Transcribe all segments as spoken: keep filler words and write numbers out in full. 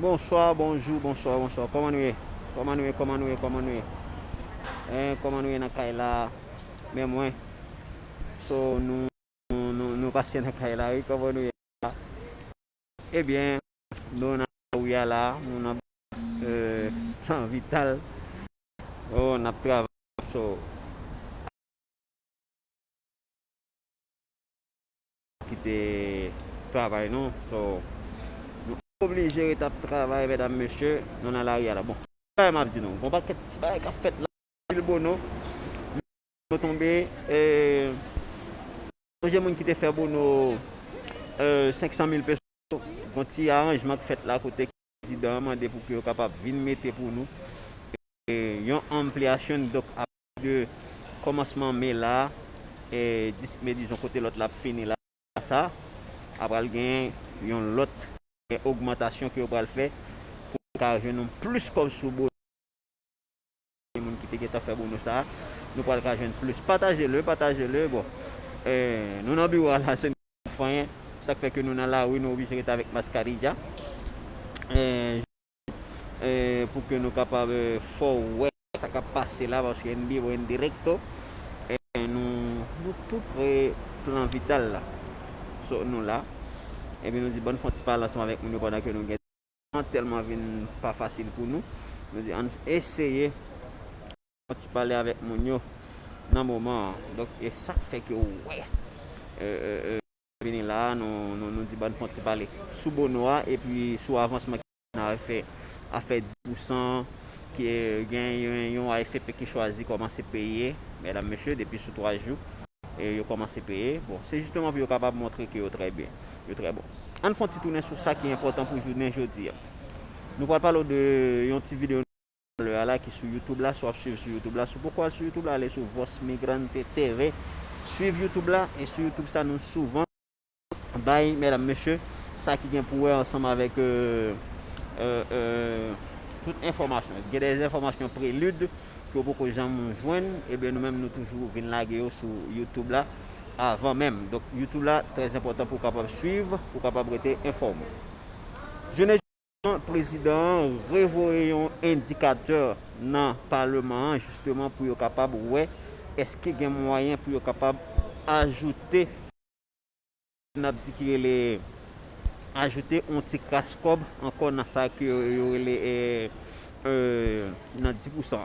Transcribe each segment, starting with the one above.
Bonswa, bonjou, bonswa, bonswa. Kòman nou ye? Kòman nou ye? Kòman nou ye? Kòman nou ye? Eh, kòman nou ye nan kay la? Men mwen. So, nou, nou, nou, nou pase nan kay la, wi. Kòman nou ye la? Ebyen, nou nan lari a la, nou nan, eh, nan Vital. Oh, n ap travay. So, kite travay nou. So, nou oblije ret ap travay, medam, mesye, nou nan lari a la. Bon, bagay m ap di nou, gon pakèt ti bagay k ap fèt la, pil bono. Nou tonbe, eh, sonje moun ki te fè bono, eh, senk san mil peso, gon ti aranjman k fèt la kote prezidan an mande pou ke yo kapab vin mete pou nou, eh, yon anplyasyon, donk, de kòmansman me la, eh, dis me, dizon, kote lòt la ap fini la, sa, apral gen yon lòt, eh, ogmantasyon ke yo pral fè pou nou ka jwenn yon plis kòb sou bono. Moun ki te gentan fè bono sa, nou pral ka jwenn plis. Pataje le, pataje le, bon. Eh, nou nan biwo a la, se nou k ap fanyen. Sa k fè ke nou nan lari, nou oblije rete avèk maskarilla. Eh, eh, pou ke nou kapab, eh, fè w wè sa k ap pase la, paske en vivo, en directo, eh, nou, nou tou pre plan Vital la. So, nou la. Epi nou di, "Ban n fè yon ti pale ansanm avèk moun yo pandan ke nou gen tan, tèlman vin pa fasil pou nou." Nou di, "Ann eseye fè yon ti pale avèk moun yo nan moman an." Donk, e sa k fè ke w wè, eh, eh, eh, vini la a, nou, nou, nou di, "Ban n fè yon ti pale sou bono a epi sou avansman ki nan afè, afè dis pousan ki, eh, gen yon, yon A F P ki chwazi kòmanse peye, medam, mesye, depi sou twa jou, e yo kòmanse peye." Bon, se jisteman pou yo kapab montre ke yo trè byen, yo trè bon. Ann fè yon ti tounen sou sa ki enpòtan pou jounen jodi a. Nou pral pale w de yon ti videyo lè a la ki sou YouTube la, si w ap swiv sou YouTube la. Si w poko al sou YouTube la, ale sou Voz Migrante T V. Swiv YouTube la, e sou YouTube sa nou souvan bay, medam, mesye, sa ki gen pou wè ansanm avèk, euh, euh, euh, tout enfòmasyon. Gen de enfòmasyon prelid ke w poko janm jwenn, ebyen nou menm nou toujou vin lage yo sou YouTube la avan menm. Donk YouTube la trè enpòtan pou w kapab swiv, pou w kapab rete enfòme. Jounen prezidan an revoye yon endikatè nan paleman an, jisteman pou yo kapab wè èske gen mwayen pou yo kapab ajoute, n ap di ki rele, ajoute yon ti kras kòb ankò nan sa ke yo, yo rele, eh, eh, nan dis pousan.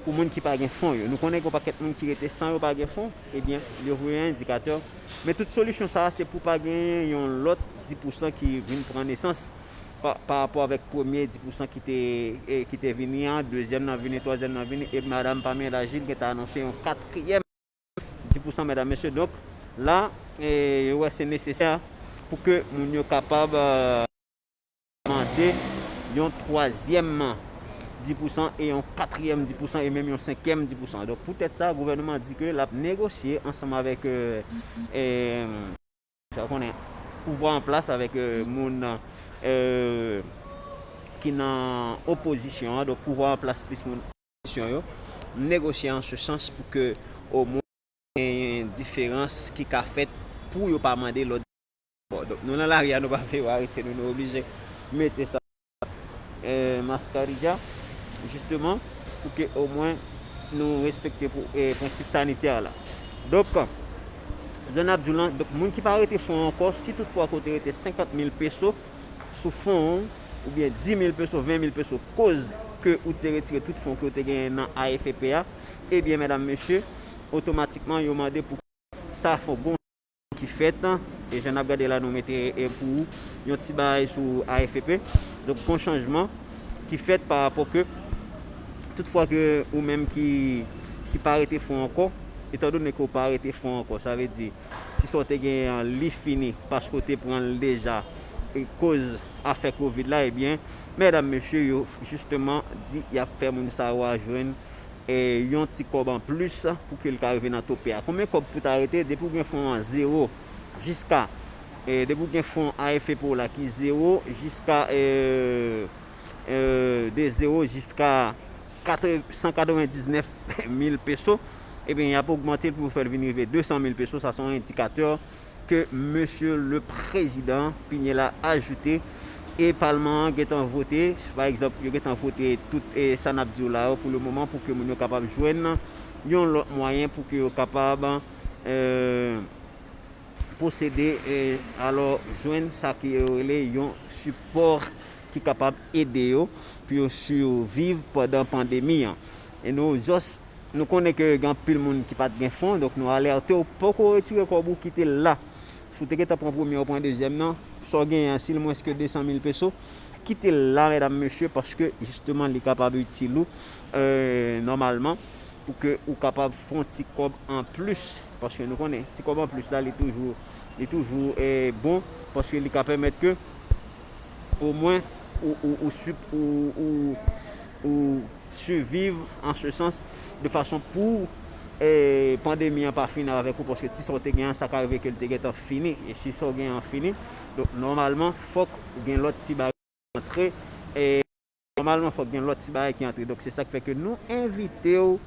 Pou moun ki pa gen fon yo. Nou konnen gen yon pakèt moun ki rete san yo pa gen fon, ebyen, yo voye yon endikatè. Men tout solisyon sa a, se pou pa genyen yon lòt dis pousan ki vin pran nesans pa, pa rapò avèk premye dis pousan ki te, eh, ki te vini an, dezyèm nan vini, twazyèm nan vini, e madanm Pamela Gilles gentan anonse yon katriyèm dis pousan, medam, mesye. Donk, la, eh, yo wè se nesesè pou ke moun yo kapab, eh, mande yon twazyèm dis pousan e yon katriyèm dis pousan e menm yon senkyèm dis pousan. Donk, poutèt sa, gouvènman an di ke l ap negosye ansanm avèk, eh, eh, sa w konnen, pouvwa an plas avèk, eh, moun, eh, ki nan opozisyon an. Donk, pouvwa an plas plis moun opozisyon yo negosye an se sans pou ke omwen gen diferans ki ka fèt pou yo pa mande lòt. Bon, donk, nou nan lari a, nou pa vle yo arete nou, nou oblije mete sa, eh, maskarilla, jisteman, pou ke omwen nou respekte pou, eh, prensip sanitè la. Donk, jan n ap di w lan, donk, moun ki pa rete fon ankò, si toutfwa ke w te rete senkant mil peso sou fon ou, oubyen dis mil peso, ven mil peso, koz ke ou te retire tout fon ke w te genyen nan A F P a, ebyen, medam, mesye, otomatikman, yo mande pou sa fè gon ki fèt, e jan n ap gade la, nou mete, e, pou ou, yon ti bagay sou A F P. Donk, gon chanjman ki fèt pa rapò ke, toutfwa ke ou menm ki, ki pa rete fon ankò, etandone ke w pa rete fon ankò, sa vle di, ti sa w te genyen an, li fini, paske w te pran l deja, e koz afè kovid la, ebyen, medam, mesye, yo jisteman di y ap fè moun sa yo a jwenn e yon ti kòb anplis pou ke l ka rive nan tope a. Konbyen kòb pou ta rete? Depi w gen fon an zewo jiska, e, depi w gen fon A F P w la ki zewo jiska, e, e, de zewo jiska katre-, san katrevendiznèf mil peso, ebyen, y ap ogmante l pou yo fè l vin rive de san mil peso. Sa se yon endikatè ke mesye le prezidan Piñera ajoute E palman an gentan vote, pa egzanp, yo gentan vote tout e sa n ap di w la yo pou le moman, pou ke moun yo kapab jwenn yon lòt mwayen pou ke yo kapab eh, posede, eh, alò, jwenn sa ki yo rele yon sipò ki kapab ede yo pou yo siviv pandan pandemi an. E nou just, nou konnen ke gen anpil moun ki pa t gen fon, donk nou alète w, poko retire kòb ou, kite l la. Si w te gentan pran premye, ou pran dezyèm nan, sa w genyen an, si l mwens ke de san mil peso, kite l la, medam, mesye, paske jisteman li kapab itil ou, eh, nòmalman, pou ke ou kapab fè yon ti kòb anplis, paske nou konnen, ti kòb anplis la, li toujou, li toujou, eh, bon, paske li ka pèmèt ke omwen ou, ou, ou, sup- ou, ou, ou siviv an se sans, de fason pou eh, pandemi an pa fini avèk ou, paske ti sa w te gen an, sa ka rive ke l te gentan fini. E si sa w gen an fini, donk, nòmalman, fòk ou gen lòt ti bagay ki antre. E nòmalman, fòk gen lòt ti bagay ki antre. Donk, se sa k fè ke nou envite w,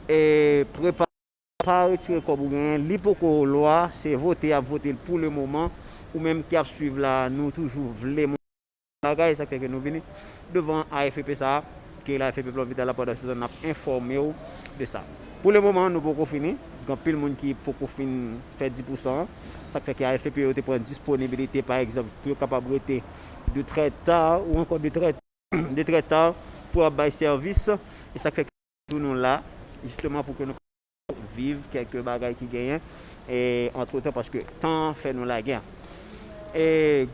eh, prepare, pa retire kòb ou genyen. Li poko lwa, se vote y ap vote l pou le moman. Ou menm ki ap swiv la, nou toujou vle bagay, sa k fè ke nou vini devan A F P sa a, ki rele A F P Plan Vital la, pandan se tan n ap enfòme w de sa. Pou le moman, nou poko fini. Gen anpil moun ki poko fin fè dis pousan an. Sa k fè ke A F P yo te pran disponibilite, pa egzanp, pou yo kapab rete de trè ta ou ankò de trè, de trè ta pou ap bay sèvis. E sa k fè ke tou nou la, jisteman pou ke nou viv kèlke bagay ki genyen, e, antretan, paske tan an fè nou lagè. E,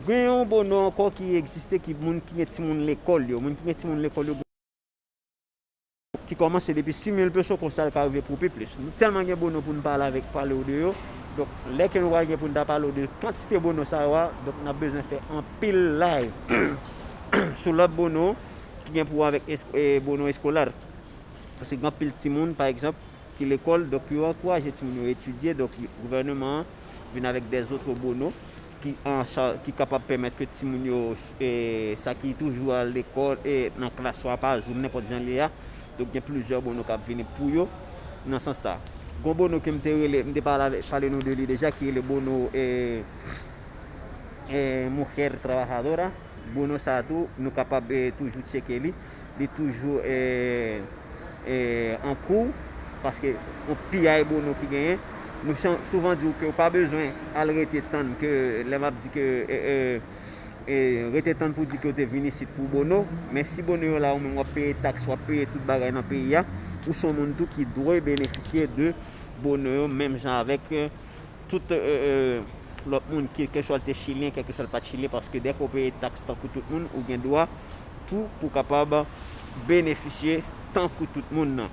gen yon bono ankò ki egziste, ki moun ki gen timoun lekòl yo, moun ki gen timoun lekòl yo, ki kòmanse depi sis mil peso, konsa l ka rive pou pi plis. Nou tèlman gen bono pou n pale avèk, pale w de yo. Donk, lè ke nou pral gen pou n ta pale w de kantite bono sa yo a, donk, n ap bezwen fè anpil live sou lòt bono ki gen pou wè avèk es- e, bono eskolè. Paske gen anpil timoun, pa egzanp, ki lekòl, donk pou yo ankouraje timoun yo etidye, donk gouvèneman an vin avèk dèzòt bono ki an cha- ki kapab pèmèt ke timoun yo, e, sa ki toujou al lekòl, e, nan klas yo a pa Zoom, nenpòt jan l ye a. Donk gen plizyè bono k ap vini pou yo nan sans sa. Gon bono ke m te rele, m te pale avèk, pale nou de li deja, ki rele bono, e, e, Mujer Trabajadora. Bono sa a tou, nou kapab, e, toujou tcheke li. Li toujou, e, e, an kou, paske yon piyay bono ki genyen. Nou chan- souvan di w ke w pa bezwen al rete tann ke, lè m ap di ke, e, e, e, rete tann pou di ke w te vin isit pou bono. Men si bono yo la, ou menm w ap peye taks, w ap peye tout bagay nan peyi a, ou se yon moun tou ki dwe benefisye de bono yo, menm jan avèk, e, tout, e, e, lòt moun, kèlkeswa l te chilyen, kèlkeswa l pa t chilyen, paske dèke w peye taks tankou tout moun, ou gen dwa tou pou kapab benefisye tankou tout moun nan.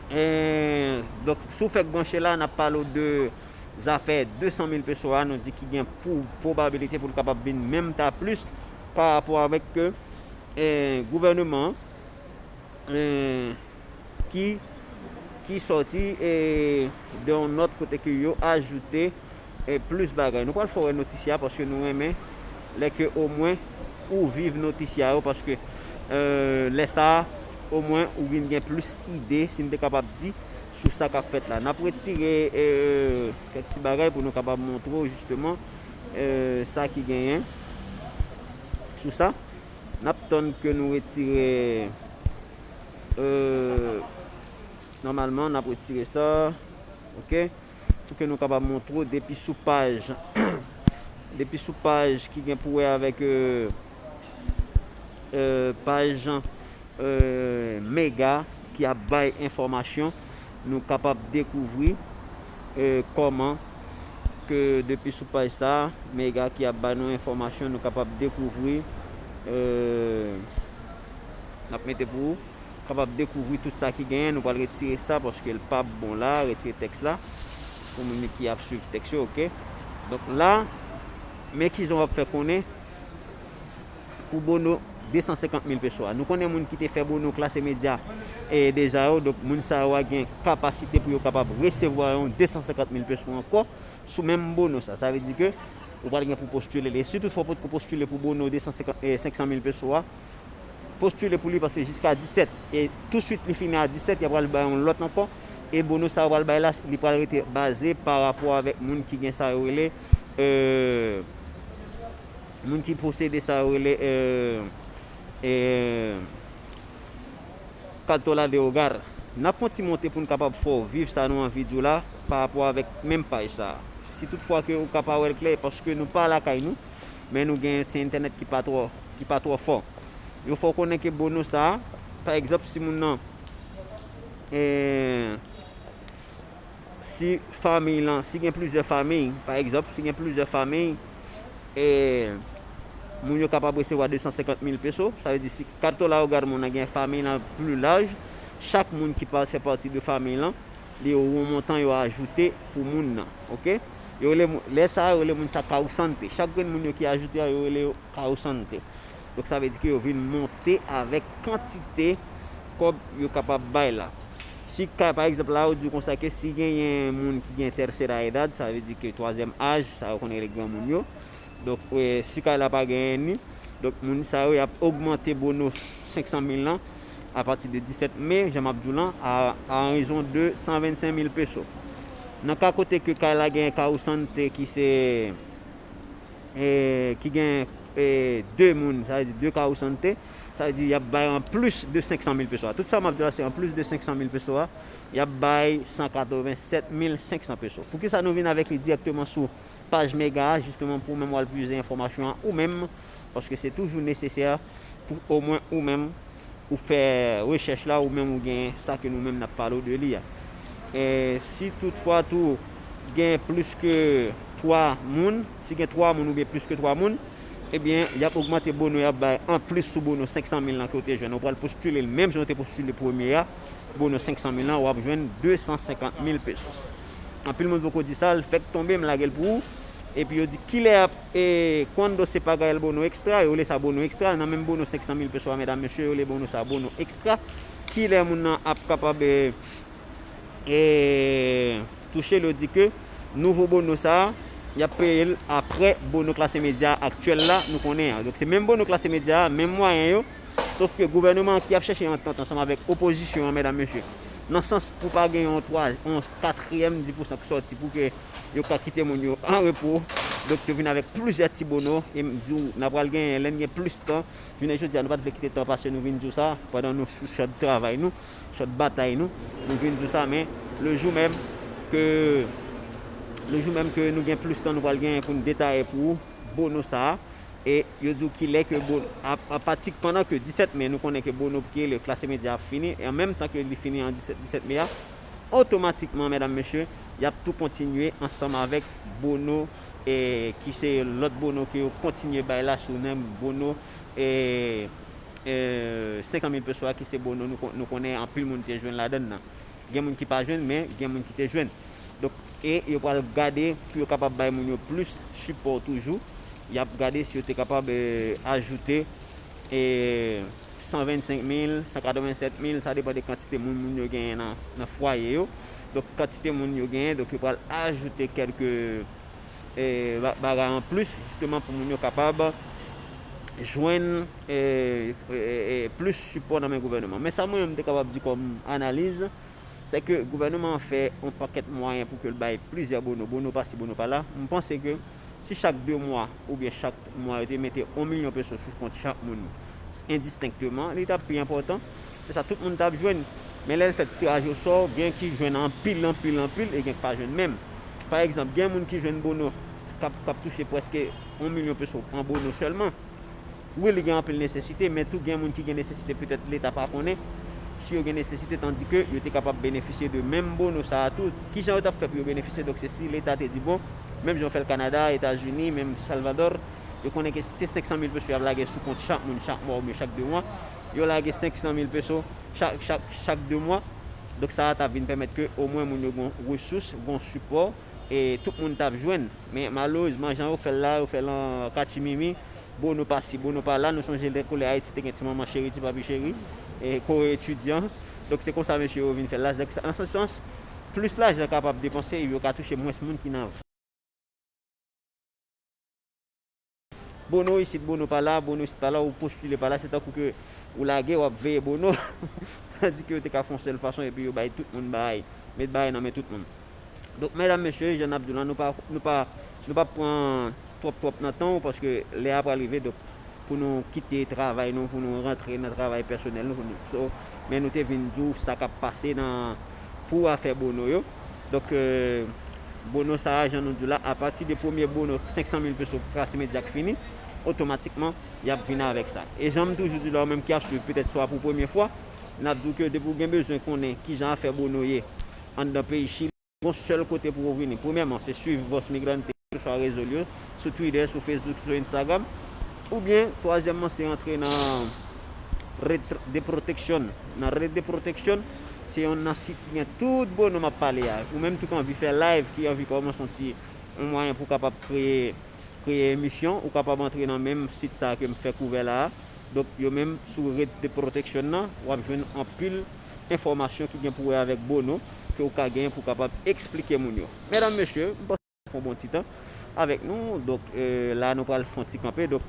E, donk, si w fèk branche la, n ap pale w de zafè de san mil peso a, nou di ki gen pou pwobabilite pou l kapab vin menm ta plis pa rapò avèk ke, e, gouvèneman an, e, ki, ki sòti, e, de yon nòt kote ke yo ajoute, e, plis bagay. Nou pral fè w wè notisya paske nou renmen lè ke omwen ou viv notisya yo, paske, e, lè sa a, omwen ou vin gen plis ide, si n te kapab di, sou sa k ap fèt la. N ap retire, e, kèk ti bagay pou nou kapab montre w jisteman, e, sa ki genyen sou sa. N ap tann ke nou retire, e, nòmalman, n ap retire sa. Ok? Pou ke nou kapab montre w depi sou paj, depi sou paj ki gen pou wè avèk, e, e, paj, e, Mega ki ap bay enfòmasyon, nou kapab dekouvri, e, kòman ke depi sou paj sa, Mega ki ap bay nou enfòmasyon, nou kapab dekouvri, e, n ap mete pou ou, kapab dekouvri tout sa ki genyen. Nou pral retire sa paske l pa bon la, retire tèks la. Pou moun ki ap swiv tèks yo, ok? Donk la, men kijan w ap fè konnen pou bono de san senkant mil peso a. Nou konnen moun ki te fè bono Klase Medya, e, deja yo, donk moun sa yo a gen kapasite pou yo kapab resevwa yon de san senkant mil peso ankò sou menm bono sa. Sa vle di ke ou pral gen pou postile li. E si toutfwa w potko postile pou bono de san senkant, e, senk san mil peso a, postile pou li paske jiska disèt, e touswit li fini a disèt, y a pral bay yon lòt ankò. E bono sa yo pral bay la, li pral rete baze pa rapò avèk moun ki gen sa yo rele, e, Moun ki posede sa yo rele, e, e, cartola de hogar. N ap fè yon ti monte pou n kapab fè w viv sa nou anvi di w la pa rapò avèk menm paj sa a. Si toutfwa ke ou ka pa wè l klè, paske nou pa lakay nou, men nou gen ti entènèt ki pa twò, ki pa twò fò. Yo fè w konnen ke bono sa a, pa egzanp, si moun nan, e, si fanmiy lan, si gen plizyè fanmiy, pa egzanp, si gen plizyè fanmiy, e, moun yo kapab resevwa de san senkant mil peso, sa vle di si cartola hogar moun nan gen fanmiy lan pli laj, chak moun ki pa fè pati de fanmiy lan, li yo yon montan yo ajoute pou moun nan, oke? Yo rele moun, lè sa a, yo rele moun sa causante. Chak grenn moun yo ki ajoute a, yo rele yo causante. Donk, sa vle di ke yo vin monte avèk kantite kòb yo kapab bay la. Si kay, pa egzanp, la, yo di w konsa ke si genyen moun ki gen tercera edad, sa vle di ke twazyèm aj, sa yo konn rele granmoun yo. Donk, e, si kay la pa genyen ni, donk, moun sa yo, y ap ogmante bono senk san mil lan apati de disèt me, jan m ap di w lan, a, a rezon de san vennsenk mil peso. Nan ka kote ke kay la gen causante ki se, e, ki gen, e, de moun, sa vle di de causante, sa vle di y ap bay an plis de senk san mil peso a. Tout sa m ap di w la, se an plis de senk san mil peso a, y ap bay san katrevennsèt mil senk san peso. Poukisa nou vin avèk li dirèkteman sou paj Mega a, jisteman, pou ou menm w al puize enfòmasyon an ou menm, paske se toujou nesesè pou omwen ou menm ou fè rechèch la, ou menm ou gen sa ke nou menm n ap pale w de li a. E si toutfwa tou gen plis ke twa moun, si gen twa moun oubyen plis ke twa moun, ebyen, y ap ogmante bono y ap bay anplis sou bono senk san mil lan ke w te jwenn. Ou pral postile l menm jan w te postile premye a, bono senk san mil lan, w ap jwenn de san senkant mil pesos. Anpil moun poko di sa, l fèk tonbe, m lage l pou ou. Epi yo di, kilè ap, e, cuando se paga el bono extra, yo rele sa bono ekstra, nan menm bono senk san mil peso a, medam, mesye, yo rele bono sa bono ekstra. Kilè moun nan ap kapab, e, e, touche l, yo di ke nouvo bono sa a, y ap peye l aprè bono klase medya aktyèl la, nou konnen an. Donk, se menm bono klase medya a, menm mwayen yo, sof ke gouvènman an ki ap chèche antant ansanm avèk opozisyon an, medam, mesye, nan sans pou pa gen yon twa, yon katriyèm dis pousan ki sòti pou ke yo ka kite moun yo an repo. Donk, yo vin avèk plizyè ti bono, e m di w, n a pral genyen, lè n gen plis tan, jounen jodi a, nou pa t vle kite tan pase, nou vin di w sa, pandan nou sou chòd travay nou, chòd batay nou, nou vin di w sa, men le jou menm ke, le jou menm ke nou gen plis tan, nou pral genyen pou n detaye pou ou bono sa a. E yo di w kilè ke bon, a, a pati pandan ke disèt me, nou konnen ke bono ki rele klase medya ap fini, e an menm tan ke li fini an disèt, disèt me a, otomatikman, medam, mesye, y ap tou kontinye ansanm avèk bono, e, ki se lòt bono ke yo kontinye bay la sou menm bono, e, e, senk san mil peso a ki se bono nou kon-, nou konnen anpil moun te jwenn ladann nan. Gen moun ki pa jwenn, men gen moun ki te jwenn. Donk, e yo pral gade pou yo kapab bay moun yo plis sipò toujou. Y ap gade si yo te kapab, e, ajoute, e, san vennsenk mil, san katrevennsèt mil, sa depann de kantite moun, moun yo genyen nan, nan fwaye yo. Donk, kantite moun yo genyen, donk yo pral ajoute kèlke, e, ba-, bagay anplis, jisteman pou moun yo kapab jwenn, e, e, e, e, plis sipò nan men gouvènman. Men sa mwen menm m te kapab di kòm analiz, se ke gouvènman an fè yon pakèt mwayen pou ke l bay plizyè bono, bono pasi, bono pala. M panse ke si chak de mwa oubyen chak mwa yo te mete yon milyon peso sou kont chak moun endistenkteman, li t ap pi enpòtan. Se sa tout moun t ap jwenn. Men lè l fèt tiraj osò, gen ki jwenn anpil, anpil, anpil, e gen ki pa jwenn menm. Pa egzanp, gen moun ki jwenn bono k ap, k ap touche prèske yon milyon peso an bono sèlman. Wi, li gen anpil nesesite, men tou gen moun ki gen nesesite, petèt Leta pa konnen si yo gen nesesite, tandike yo te kapab benefisye de menm bono sa a tou. Kijan yo t ap fè pou yo benefisye? Donk, se si Leta te di, bon, menm jan yo fè l Kanada, Etazini, menm Salvadò, yo konnen ke se senk san mil peso y ap lage sou kont chak moun, chak mwa oubyen chak de mwa. Yo lage senk san mil peso chak, chak, chak de mwa. Donk, sa a t ap vin pèmèt ke omwen moun yo gen yon resous, gen yon sipò, e tout moun t ap jwenn. Men malerezman, jan yo fè l la, yo fè l an katchimimi. Bono pasi, bono pala. Nou sonje lè kolè Ayiti te gen ti manman cheri, ti papi cheri, e kore etidyan. Donk, se konsa mesye yo vin fè l la. Donk, sa, nan se sans, plis lajan kapab depanse, yo ka touche mwens moun ki nan bono isit, bono pala, bono isit pala, ou postile pala, se tankou ke ou lage, w ap veye bono. Tandike yo te ka fè yon sèl fason epi yo bay tout moun bagay, met bagay nan men tout moun. Donk, medam, mesye, jan n ap di w lan, nou pa, nou pa, nou pa pran twòp twòp nan tan w, paske lè a pral rive, donk, pou nou kite travay nou, pou nou rantre nan travay pèsonèl nou, pou nou, so, men nou te vin di w sa k ap pase nan, pou afè Bono yo. Donk, euh, Bono sa a, jan nou di w la, apati de premye Bono senk san mil peso Classe Media k fini, otomatikman, y ap vin avèk sa. E jan m toujou di la, ou menm ki ap swiv petèt swa pou premye fwa, n ap di w ke depi w gen bezwen konnen kijan afè Bono ye anndan peyi Chili, gon sèl kote pou ou vini. Premyèman, se swiv Voz Migrante, keseswa rezo l yo, sou Twitter, sou Facebook, sou Instagram. Oubyen, twazyèmman, se antre nan Red de Protection. Nan Red de Protection, se yonn nan sit ki gen tout Bono m ap pale a. Ou menm tou k anvi fè live, ki anvi kòmanse yon ti, yon mwayen pou w kapab kreye, kreye emisyon, ou kapab antre nan menm sit sa a ke m fèk ouvè la a. Donk, yo menm sou Red de Protection nan, w ap jwenn anpil enfòmasyon ki gen pou wè avèk Bono, ke w ka genyen pou w kapab eksplike moun yo. Medam, mesye, m panse w fè yon bon ti tan avèk nou. Donk, euh, la, nou pral fè yon ti kanpe. Donk,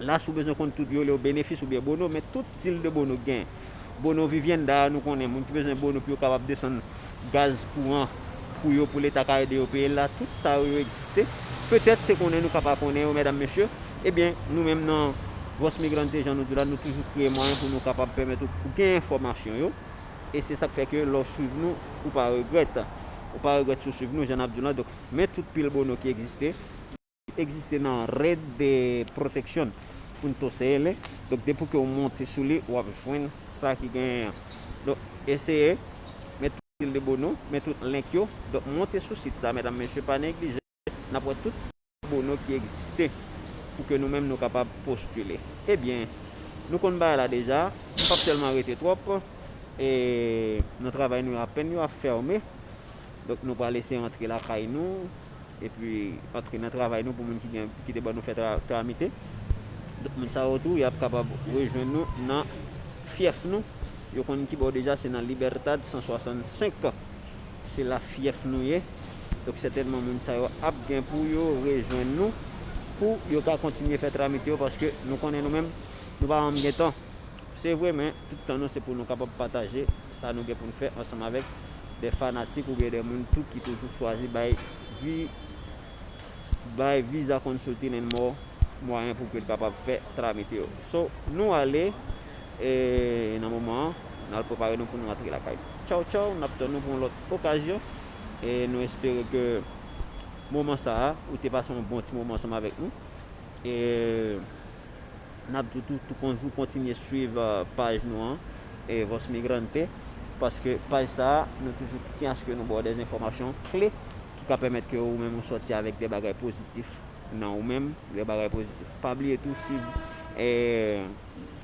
la, si w bezwen konn tout yo, yo benefis oubyen Bono, men tout stil de Bono k genyen. Bono Vivienda, nou konnen, moun ki bezwen Bono pou yo kapab desann gaz, kouran pou yo, pou Leta ka ede yo peye l la, tout sa yo, yo egziste. Petèt se konnen nou ka pa konnen yo, medam, mesye. Ebyen, nou menm nan Voz Migrante, jan nou di la, nou toujou kreye mwayen pou nou kapab pèmèt ou, ou gen enfòmasyon yo. E se sa k fè ke lè w swiv nou, ou pa regrèt. Ou pa regrèt si w swiv nou, jan n ap di w la. Donk, men tout pil Bono ki egziste, egziste nan Red de Protection, Punto C L. Donk, depi ke w monte sou li, w ap jwenn sa ki genyen an. Donk, eseye met tout stil de Bono, met tout link yo. Donk, monte sou sit sa, medam, mesye, pa neglije. N ap wè tout stil de Bono ki egziste pou ke nou menm nou kapab postile. Ebyen, nou konn bagay la deja, m p ap tèlman rete twòp. E nan travay nou yo, apèn yo ap fèmen. Donk, nou pral eseye antre lakay nou, epi antre nan travay nou pou moun ki gen, ki te ban nou fè tra-, tramite. Donk, moun sa yo tou, y ap kapab rejwenn nou nan fyèf nou. Yo konn ki bò deja, se nan Libertad san swasannsenk. Se la fyèf nou ye. Donk, sètènman, moun sa yo ap gen pou yo rejwenn nou, pou yo ka kontinye fè tramite yo, paske nou konnen nou menm, nou pa janm gen tan. Se vre, men tout tan nou, se pou nou kapab pataje sa nou gen pou n fè ansanm avèk de fanatik oubyen de moun tou ki toujou chwazi bay vi-, bay Visa Consulting and More mwayen pou ke l kapab fè tramite yo. So, nou ale, e, nan moman an, n al prepare nou pou nou rantre lakay. Tchaw, tchaw, n ap tann nou pou yon lòt okazyon. E nou espere ke moman sa a, ou te pase yon bon ti moman ansanm avèk nou. E n ap di w tou, tou konjou kontinye swiv, euh, paj nou an, e Voz Migrante, paske paj sa a, nou toujou ti aske nou ba w de enfòmasyon kle ki ka pèmèt ke ou menm ou sòti avèk de bagay pozitif nan ou menm, de bagay pozitif. Pa bliye tou swiv, e,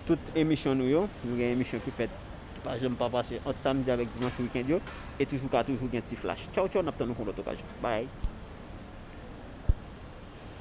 tout emisyon nou yo. Nou gen emisyon ki fèt, ki pa janm pa pase ant samdi avèk dimanch weekend yo, e toujou ka toujou gen ti flash. Tchaw, tchaw, n ap tann nou pou lòt okazyon. Bye.